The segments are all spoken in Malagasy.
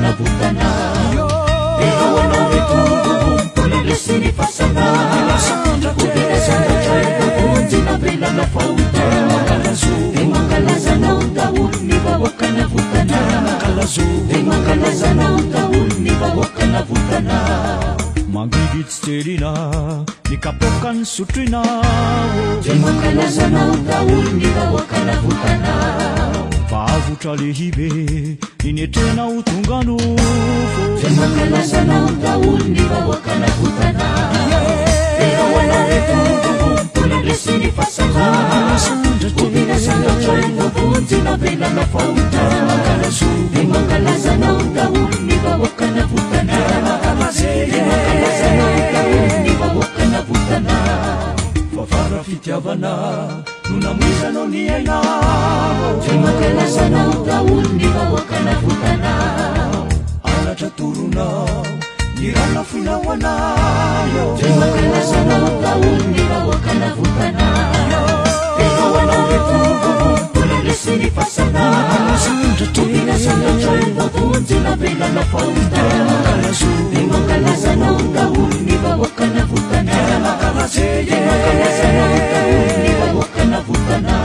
navotana. Dera ho anao ry Tompo, nandresy ny fasana. Hobina sandratra voavonjy navelana fahotana. Dia mankalaza anao daholo ny vahoaka navotana. Dia mankalaza anao daholo ny vahoaka navotana. Mangidy tsy terina, ny kapoaka ny sotroina. Dia mankalaza anao daholo ny vahoaka navotana. Fa avotra lehibe, ny netrena ho tonga nofo. Dia mankalaza anao daholo ny vahoaka navotana. Dera ho anao ry Tompo, nandresy ny fasana. Hobina sandratra voavonjy navelana fahotana. Dia mankalaza anao daholo ny vahoaka navotana. Dia mankalaza anao daholo ny vahoaka navotana. Fa vara fitiavana no namoizanao ny ainao. Dia mankalaza anao daholo ny vahoaka navotana. Anatra toronao, ny rà nafoinao anay. Dia mankalaza anao daholo ny vahoaka navotana. Dera ho anao ry Tompo, nandresy ny fasana. Hobina sandratra voavonjy navelana fahotana. Dia mankalaza anao daholo ny vahoaka navotana. Dia mankalaza anao daholo ny vahoaka navotana.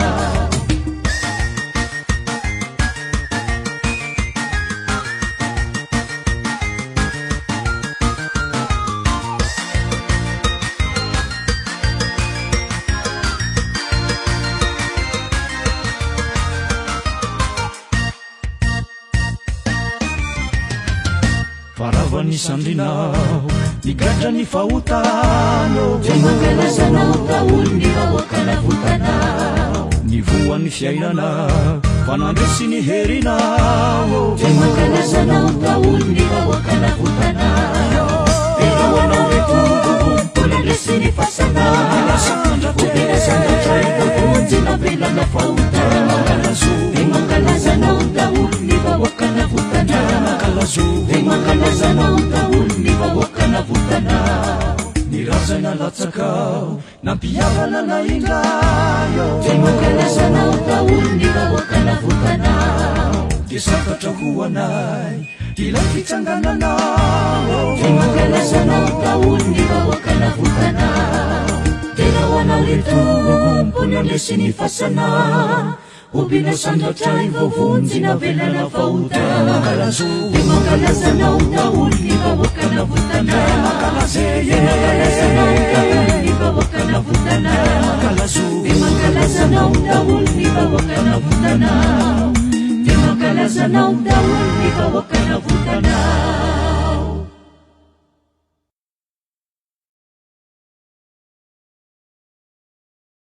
Fa rava ny sandrinao, nigadra ny fahotanao. Dia mankalaza anao daholo ny vahoaka navotana. Ny voan'ny fiainana, fa nandresy ny herinao. Dia mankalaza anao daholo ny vahoaka navotana. Dera ho anao ry Tompo, nandresy ny fasana. Hobina sandratra voavonjy navelana fahotana. Dia mankalaza anao daholo ny vahoaka navotana. Dia mankalaza anao daholo ny vahoaka navotana. Ny razana latsakao, nampihavana naindrayo. Dia mankalaza anao daholo ny vahoaka navotana. Dia santatra ho anay, ilay fitsangananao. Dia mankalaza anao daholo ny vahoaka navotana. Dera ho anao ry Tompo, nandresy ny fasana. Hobina sandratra voavonjy navelana fahotana. Dia mankalaza anao daholo ny vahoaka navotana. Dia mankalaza anao daholo ny vahoaka navotana. Dia mankalaza anao daholo ny vahoaka navotana. Dia mankalaza anao daholo ny vahoaka navotana.